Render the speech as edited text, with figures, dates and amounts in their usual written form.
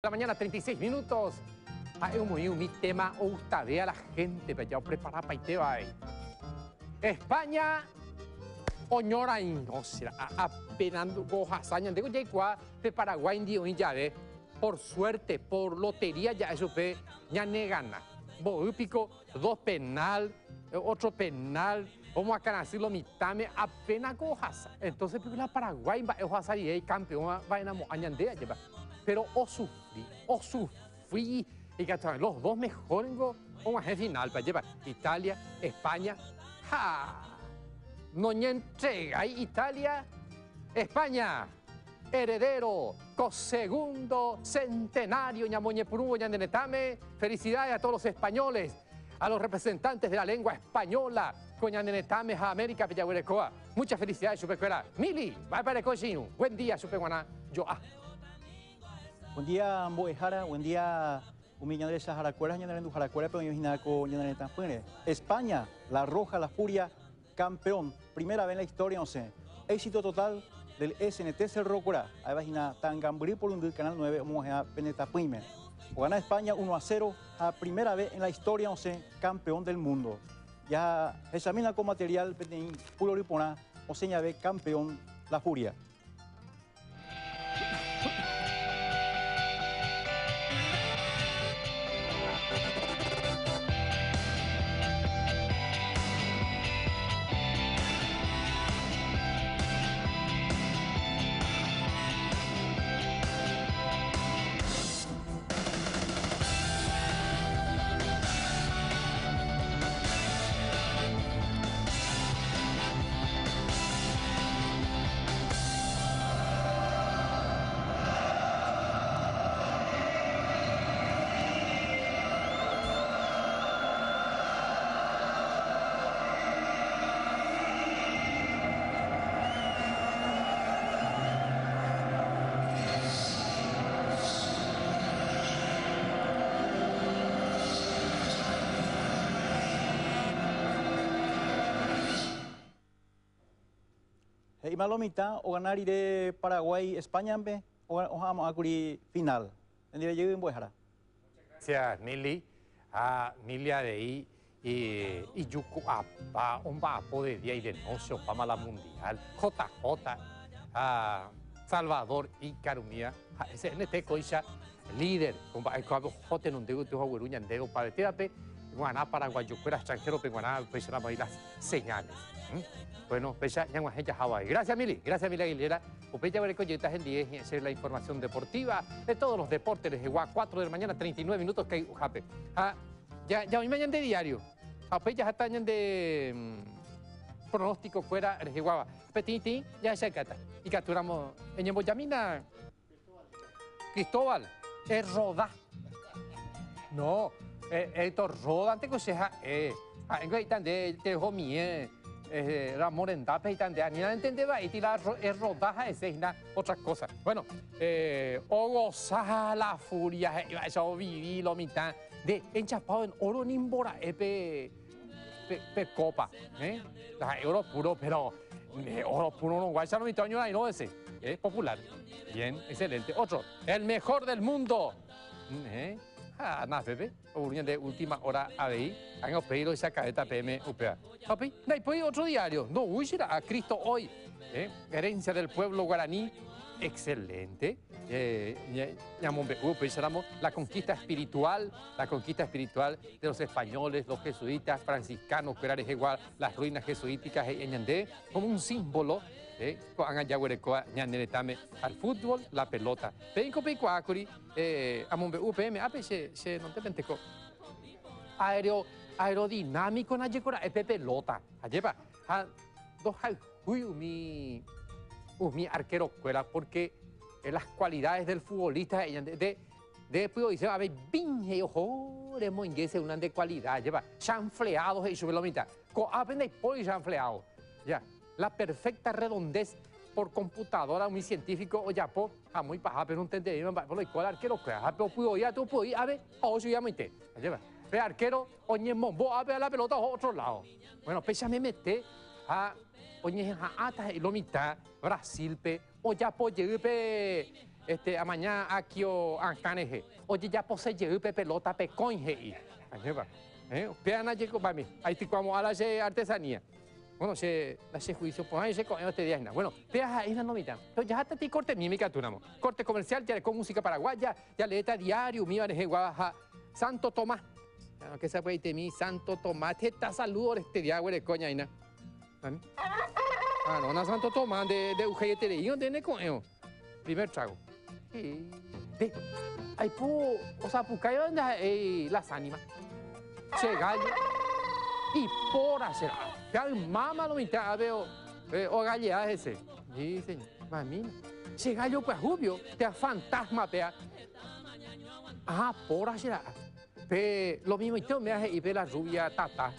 La mañana 36 minutos. Ha'e omoĩ umi tema ogustavéa la héntepe ja opreparapaitéva avei. España oñorairõ será apenas ohasa ñande ko jaikuaa pe Paraguay ndi oĩ jave por suerte, por lotería ja'e chupe ñane gana. Mboy piko dos penal, otro penal, omoakãrasy lo mitãme apenas ko ohasa. Entonces piko la Paraguay mba'e ohasa rire ikampeõva va'erãmo'ã ñande ajépa. Pero osufri, osufri ikatu hag̃ua los dos mejor ningo og̃uahẽ finalpe ajépa, Italia, España ha noñentregái Italia, España heredero ko segundo centenario ñamoñepyrũvo ñane retãme. Felicidades a todos los españoles, a los representantes de la lengua española ko ñane retãme ha Américape jaguerekóva. Muchas felicidades chupekuéra. Mili, mba'épa ereko che irũ? Buen día chupe g̃uarã jo'a. Buen día mbo'ehára, buen día umi ñande rechaharakuéra ha ñane renduharakuérape oĩ hína ko ñane retãpýre. España, la roja, la furia, campeón, primera vez en la historia osẽ. Éxito total del SNT Cerro Corá, ha'éva hína Ta'angambyry porundy Canal 9 omog̃uahẽva pene tapỹime. Ogana España 1 a 0 ha primera vez en la historia osẽ campeón del mundo. Jahechamína ko material peteĩ purory porã osẽ jave campeón La Furia. He'íma lo mitã ogana rire Paraguái España-pe oha'ãmo'ãkuri final. Hendive jey mbo'ehára. Gracias Mili. Ha Mili avei ijuku'apa omba'apo de día y de noche opáma la mundial. JJ ha Salvador Ícar umíva ha SNT kóicha líder ko mba'e ko'ápe oho tenonde gotyo ha ogueru ñandéve opavetévape g̃uarã paraguayokuéra extranjero-pe g̃uarã upéicharamo ahí las señales. Bueno, péicha ñag̃uahẽ jahávo avei. Gracias Mili, gracias Mili Aguilera. Upéi jaguereko jeýta hendive hi'ẽse la información deportiva de todos los deportes rehegua 4 de la mañana 39 minutos kay'uhápe. Ha ja ja oĩma ñande diario. Ha upéi jaháta ñande pronóstico kuéra reheguáva. Peteĩteĩ jahechaukáta. Ikatúramo eñembojamína Cristóbal, erroda. No, Héctor, ródanteko che ha'e. Ha'éngo he'íta nde tehomie Ramón rendápe he'íta nde anína rentende vaíti la erroda ha'ese hína otra cosa. Bueno, ogosa la furia he'ívaicha ovivi lo mitã de enchapado en oro nimbora'e pe pe copa. Ndaha'éi oro puro, pero oro puro rõguáicha lo mitã oñorairõ hese. Popular. Bien, excelente. Otro, el mejor del mundo. Ha nafépe, ogueru ñande última hora avei, ág̃a upéi roichaka'éta peẽme upéva. Ha upéi, ndaipói otro diario, ndoúi che ra'a Cristo hoy, herencia del pueblo guaraní, excelente, ñamombe'u upéicharamo la conquista espiritual, la conquista espiritual de los españoles, los jesuitas, franciscanos kuéra rehegua, las ruinas jesuíticas he'i ñande como un símbolo ko'ág̃a jaguerekóva ñane retãme al fútbol, la pelota. Peẽiko peikuaákuri Amombe'u peẽme ápe che che nondépenteko aero aerodinámico najekora'e pe pelota. Ajépa? Ha ndohayhúi umi umi arquerokuéra porque las cualidades del futbolista he'i ñande de de py'oiséva avei bin he'i oho remoinge según la nde cualidad ajépa? Chanfleado he'i chupe lo mitã. Ko'ápe ndaipóri chanfleado. Ya, la perfecta redondez por computadora umi científico ojapo Ha amo ipahápe nontendevéima mba'épa la oiko al arkérokuéra. Ha pe opyvoi aty opyvoi ápe ha oho chugui amoite. Ajépa? Pe arkéro oñemombo ápe ha la pelóta oho ótro ládo. Bueno, péicha memete ha oñeha'ãta he'i lo mitã Brasil-pe ojapo jey pe Este, amaña Akio akã rehe, ojejapose jey pe pelota pekõi, he'i. Ajépa? Eh, upéva najekopami. Aitykuamo'ã la che artesanía. Bueno, che, la che juicio porã che ko'ẽvo este día hína. Bueno, péva ha'e hína no mitã. Pero jaháta ti corte mimi ikatúramo. Corte comercial, jareko música paraguaya, jaleéta diario umíva reheguáva ha Santo Tomás. Que se puede itemi Santo Tomás. Heta saludo este día guereko ñaína. Mami. Ah, no, na Santo Tomás de, de ujeieterei onde ne ko'ẽvo. Primer trago. De, aipo osapukáiva ndaha'éi las ánimas. Che gallo ipóra che ra'a. Pe ymáma lo mitã ápe ogallea hese. Sí, señor. Mamína. Che gallo pyahúpio, pe fantasma pea. Aha, póra che ra'a. Pe lo mismoite oméva he'i pe la rubia tata.